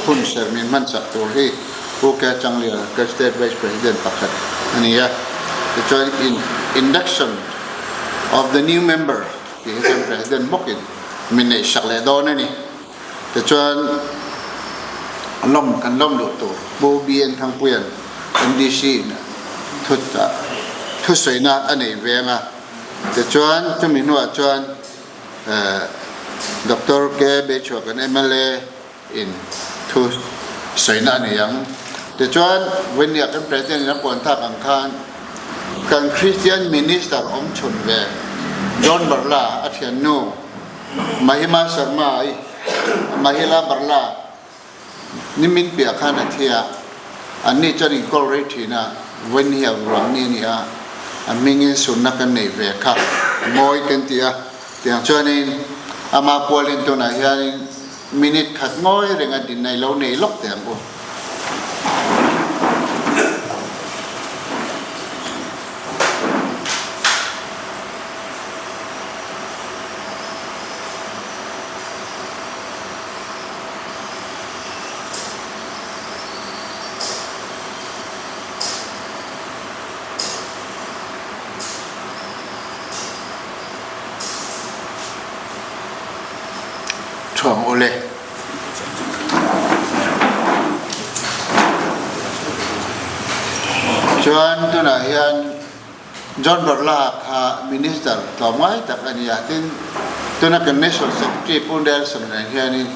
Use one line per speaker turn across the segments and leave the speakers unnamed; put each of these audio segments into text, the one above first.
hun ser min hman chak tur hi Pu K Changlian ka State Vice President pakhat a ni a. Tichuan induction of the new member tih hi kan President bawkin min neih sak leh dawn a ni. Tichuan lawm kan lawm luh tur Pu BN Thangpuia'n MDC in thusawina a nei veng a. Tichuan chumi hnuah chuan Doctor K Beichhuah kan mla in thu sawina a nei ang. Tichuan Vawnia kan President in a puan thak ang khan kan Christian Minister awm chhun ve John Barla a thiannu Mahima Sharma i Mahila Barla nimin piah khan a thi a, anni chuan inkawl rei thin a, vawiin hi a ruang ni a ni a, a hmingin sunna kan neih ve kha mawi kan ti a, tiang chuanin ama pualin tunah hianin minute khat ngawi reng a dinna i lo nei lawk teh ang u. Thuang ule. Chuan tunah hian John Barla kha Minister tlawmngai tak a ni a, tin tuna kan National Secretary Pu Nelson nen hianin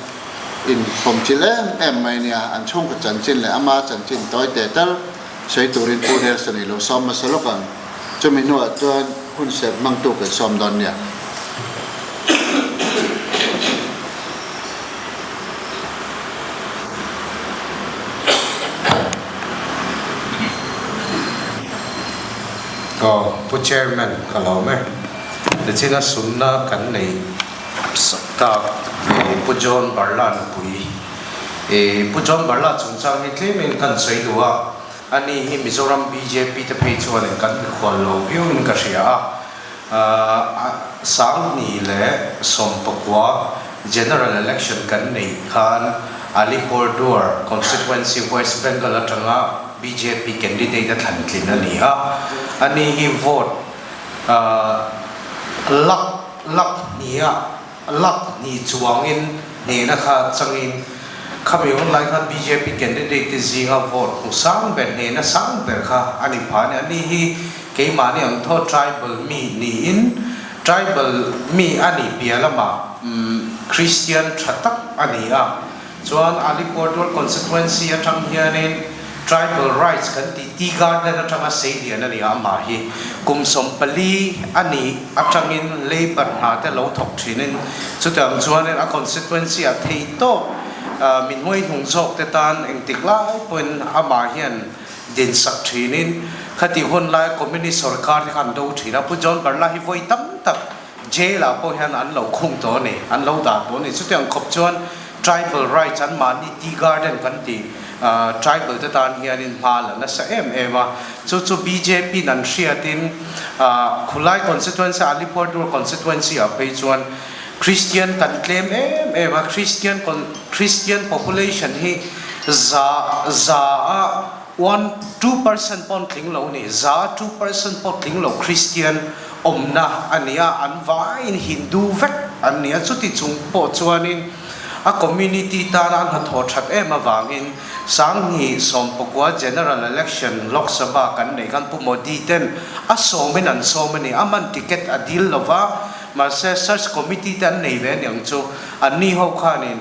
inpawmchilh em em mai a nia, an chhungkaw chanchin leh ama chanchin tawi teh tal sawi turin Pu Nelson i lo sawm hmasa lawk ang, chumi hnuah chuan hun serh hmangtu kan sawm dawn nia.
Aw Pu Chairman ka lawm e. Tichina sunna kan nei sak tak e Pu John Barla nupui e Pu John Barla chungchang hi tlemin kan sawi duh a, ani hi Mizoram bjp te phei chuanin kan mikhual lo viauin ka hria a, Sanghnih leh Sawmpakua General Election kan neih khan Alipurduar Constituency West Bengal atanga bjp candidate a thlan tlin a ni a, ani hi vote lakh lakh hniha lakh hnih chuangin hnehna kha changin khami hun lai khan bjp candidate te zinga vote hmu sang ber hnehna sang ber kha a ni phah a ni. Ani hi keimahni ang thaw tribal mi niin tribal mi a nih piah lamah Christian tha tak a ni a. Chuan Alipurduar constituency atang hianin tribal rights kan tih Tea Garden atanga sei lian a ni a, amah hi kum 14 a nih atangin labour hna te lo thawk thinin chutiang chuanin a constituency ah thei tawk min hmuaihnung zawk te tan engtik lai pawhin amah hian dinsak thinin khati hun laia communist sorkar te kha an do thin a, Pu John Barla hi vawi tam tak Jail ah pawh hian an lo khung tawh a ni, an lo dah tawh a ni. Chutiang khawp chuan tribal rights an mahni tea garden kan tih tribal te tan hianin hma la nasa em em a. Chu chu bjp in an hriatin khulai constituency Alipurduar constituency ah phei chuan Christian kan tlem em em a, Christian Christian population hi za za a 1, 2% pawh an tling lo a ni. Za 2% pawh tling lo Kristian awmna a ni a, an vaiin Hindu vek an ni a. Chuti chung pawh chuanin a community tana an hnathawh that em avangin Sanghnih 19 General Election Lok Sabha kan neih khan Pu Modi ten a sawmin an sawm a ni. A man ticket a dil lova, mahse search committee te an nei ve aniang chu anni ho khanin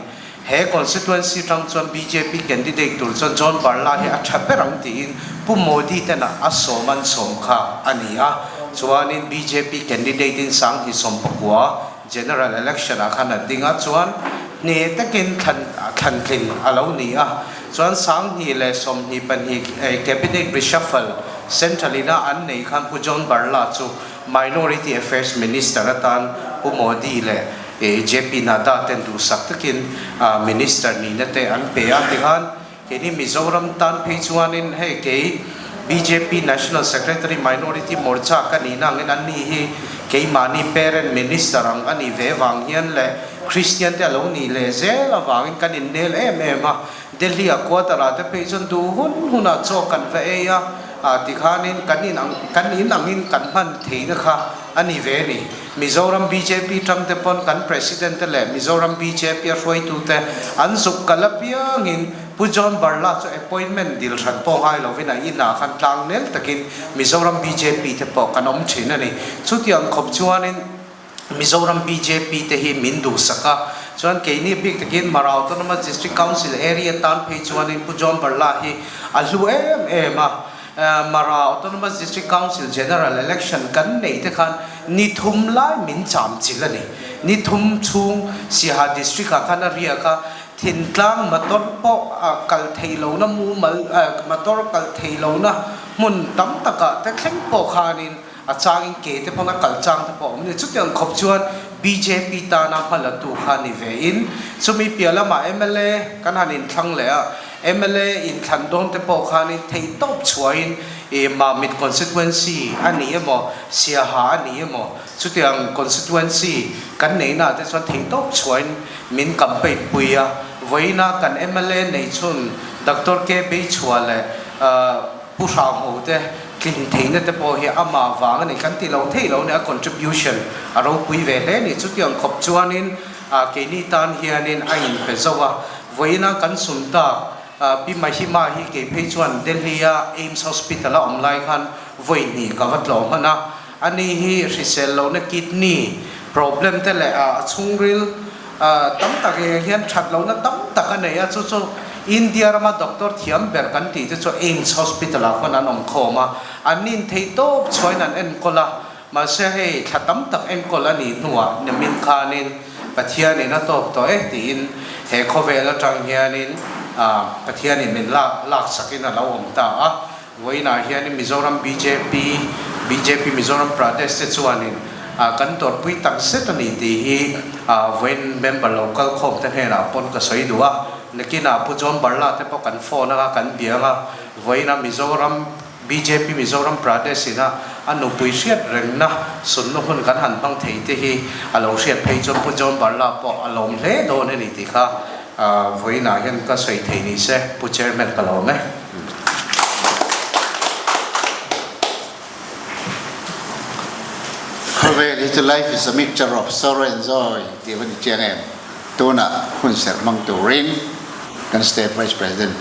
He constituency tang chuan bjp candidate tur chuan John Barla hi a tha ber ang tiin Pu Modi ten a a sawm an sawm kha a ni a. Chuanin bjp candidate in 2019 General Election ah khan a ding a, chuan hne takin thlan thlan tlin a lo ni a. Chuan 2022 Cabinet reshuffle Central ina an nei khan Pu John Barla chu Minority Affairs Minister atan Pu Modi leh JP Nadda ten duhsak takin Minister nihna te an pe a, tikhan keini Mizoram tan phei chuanin hei kei bjp National Secretary Minority Morcha ka nihna angin an ni hi keimahni parent Minister ang a nih ve vang hian leh Kristian te a lo nih leh zel avangin kan innel em em a, Delhi a quarter ah te phei chuan duh hun hunah chaw kan va ei a, ah tikhanin kan in ang kan in angin kan hman theihna kha a ni ve a ni. Mizoram bjp tang te pawn kan President te leh Mizoram bjp a hruaitu te an zuk kal apiangin Pu John Barla chu appointment dil hran pawh ngai lovin a inah khan tlang nel takin Mizoram bjp te pawh kan awm thin a ni. Chutiang khawp chuanin Mizoram bjp te hi min duhsak a, chuan keini bik takin Mara Autonomous District Council area tan phei chuanin Pu John Barla hi a hlu em em a. Mara Autonomous District Council General Election kan neih te khan ni thum lai min cham chilh a ni. Ni thum chhung Siaha District ah khan a riak a, Thintlang motor pawh kal theih lohna mumal motor kal theih lohna hmun tam takah te thleng pawh khanin a changin ke te pawn a kal chang te pawh a awm a ni. Chutiang khawp chuan bjp tana hma la tu kha ni ve in chumi piah lamah mla kan han inthlang leh a, mla inthlan dawn te pawh khanin theihtawp chhuahin ih Mamit constituency a ni emaw Siaha a ni emaw chutiang constituency kan neihna ah te chuan theihtawp chhuahin min campaign pui a. Vawiina kan mla nei chhun Doctor K Beichhua leh Pu Hrangho te tlin theihna te pawh hi amah vang a ni kan ti lo thei lo a ni, a contribution a ropui ve hle a ni. Chutiang khawp chuanin keini tan hianin a inpe zo a, vawiina kan sun tak Pi Mahima hi kei phei chuan Delhi-a AIIMS Hospital a awm lai khan vawi hnih ka va tlawh hman a, ani hi hrisel lohna kidney problem te leh a chhungril Tam tak eh hian that lohna tam tak a nei a, chu chu India rama doctor thiam ber kan tih te chu AIIMS Hospital ah khawn an awm khawm a, an nin thei tawp chhuain an enkawl a, mahse hei thla tam tak enkawl a nih hnuah nimin khanin Pathianin a tawk tawh e tiin he khawvel atang hianin Pathianin min lak laksakin a lo awm ta a. Vawiinah hianin Mizoram bjp, bjp Mizoram Pradesh te chuanin kan tawrhpui tak zet a ni tih hi vawiin member lo kal khawm te hnenah pawn ka sawi duh a. Nakinah Pu John Barla te pawh kan phone anga kan biang a, vawiinah Mizoram bjp Mizoram Pradesh ina a nupui hriat rengna sunna hun kan han hmang thei te hi a lo hriat phei chuan Pu John Barla pawh a lawm hle dawn a ni tih kha vawiinah hian ka sawi thei ni se Pu Chairman ka lawm e.
Khawvel hi chu life is a mixture of sorrow and joy tih a va ni chiang em? Tunah hun serh hmang turin kan State Vice President.